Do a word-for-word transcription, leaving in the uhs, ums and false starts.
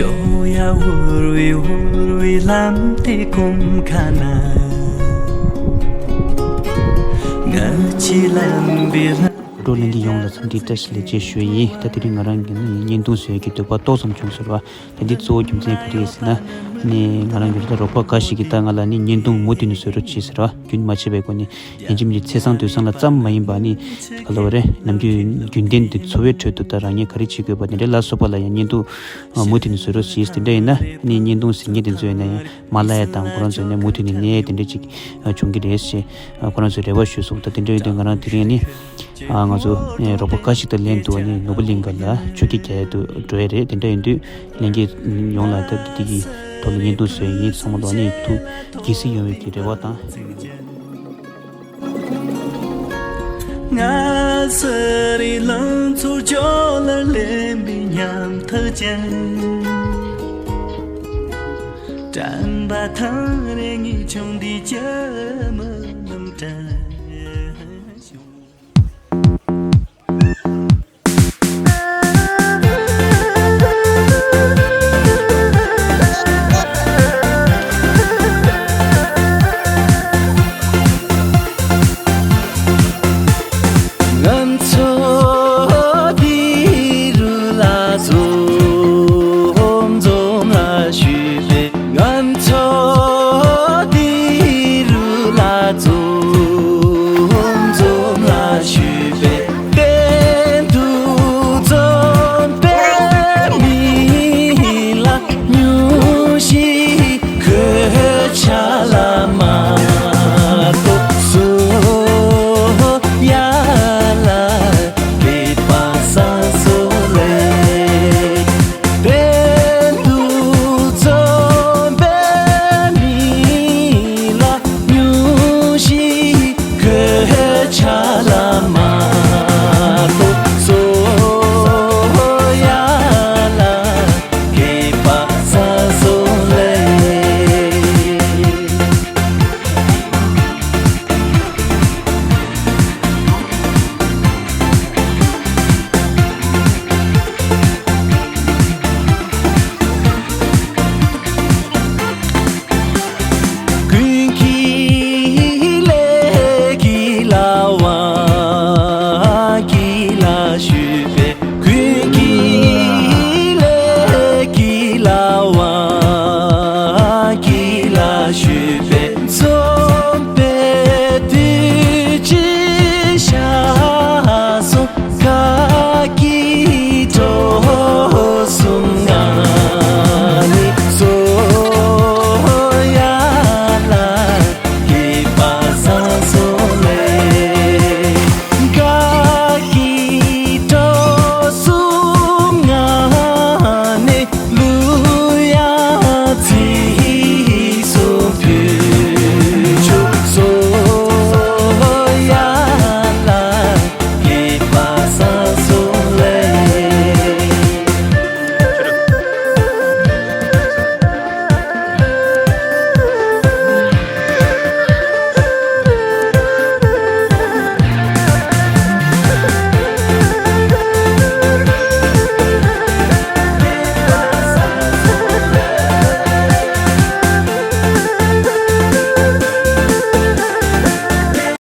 ཡ་འུར་བའི་འུར་བའི་ལམ་དེ་གོམ་ཁ་ན། ང་ཆེ་ལམ་པའི་ལམ། འགྲོ་ལེན་གྱི་ཡོངས་ལ་འཚམས་འདྲི་བཀྲ་ཤིས་བདེ་ལེགས་ཞུ་ཡི། ད་དེ་རིང་ང་རང་གི་ནི་བརྙན་ཐུང་བཟོ་ཡས་ཀྱི་འདོད་པ་ཏོག་ཙམ་བྱུང་ཟེར་བ། ད་འདི་གཙོ་བོ་རྒྱུ་མཚན་ག་རེ་ཡིན་ཟེར་ན། ནི་ང་རང་གི་རོགས་པ་འགའ་ཞིག་གིས་ད་ང་ལ་ནི་བརྙན་ཐུང་མུ་མཐུད་ནས་བཟོ་རོགས་བྱེད་ཟེར་བ། རྒྱུན་མ་ཆད་པའི་སྒོ་ནས་ཡིན་གཅིག་མིན་གཅིག་ཚེས་བཟང་དུས་བཟང་ལ་ཙམ་མ་ཡིན་པ་ནི། ག་ལ་བ་རེད། ནམ་རྒྱུན་རྒྱུན་ལྡན་དུ་འཚོ་བའི་ཁྲོད་དུ་ད་རང་ཉིད་ག་རེ་བྱེད་དགོས་པ་དེ་འདྲའི་ལ་སོགས་པ་ལ་ཡང་བརྙན་ཐུང་མུ་མཐུད་ནས་བཟོ་རོགས་བྱེད། དེ་འདྲ་ཡིན་ན་ནི་བརྙན་ཐུང་གཟིགས་མཁན་དེ་ཚོས་ནི་མ་གླ་ཡ་དང་ཁོ་རང་ཚོས་ནི་མུ་མཐུད་ནས་ནས་དེ་འདྲ་ཅིག་བྱུང་གི་རེད་ཞེས་ཁོ་རང་ཚོས་རེ་བ་ཞུས་སོང་། ད་དེ་འདྲ་ཡིན་དུས་ང་རང་དེ་རིང་ནི། ཨ། ང་ཚོ་ཨེ་རོགས་པ་འགའ་ཞིག་དང་ལྷན་དུ་ནི་ནོར་བུ་གླིང་ག་ལ་ཆོས་སྐྱིད་རྒྱག་ཡ་དུ་འགྲོ་ཡ་རེད། དེ་འདྲ་ཡིན་དུས་ལྷན་རྒྱས་ཡོངས་ལ་ད་འདི་གི་ཐོག་ལ་བརྙན་ཐུང་བཟོས་ཡིན། ཚང་མ་ལ་ནི་ཐུགས་དགྱེས་གཟིགས་ཡོང་བའི་གི་རེ་བ་དང་། ང་ཚེ་རིང་ལང་ཚོ་ཇོ་ལར་ལེན་པའི་ཉམ་ཐག་ཅན། དྲན་པ་ཐང་རེ་ངའི་ཆུང་དུས་ཀྱི་རྨི་ལམ་དྲན།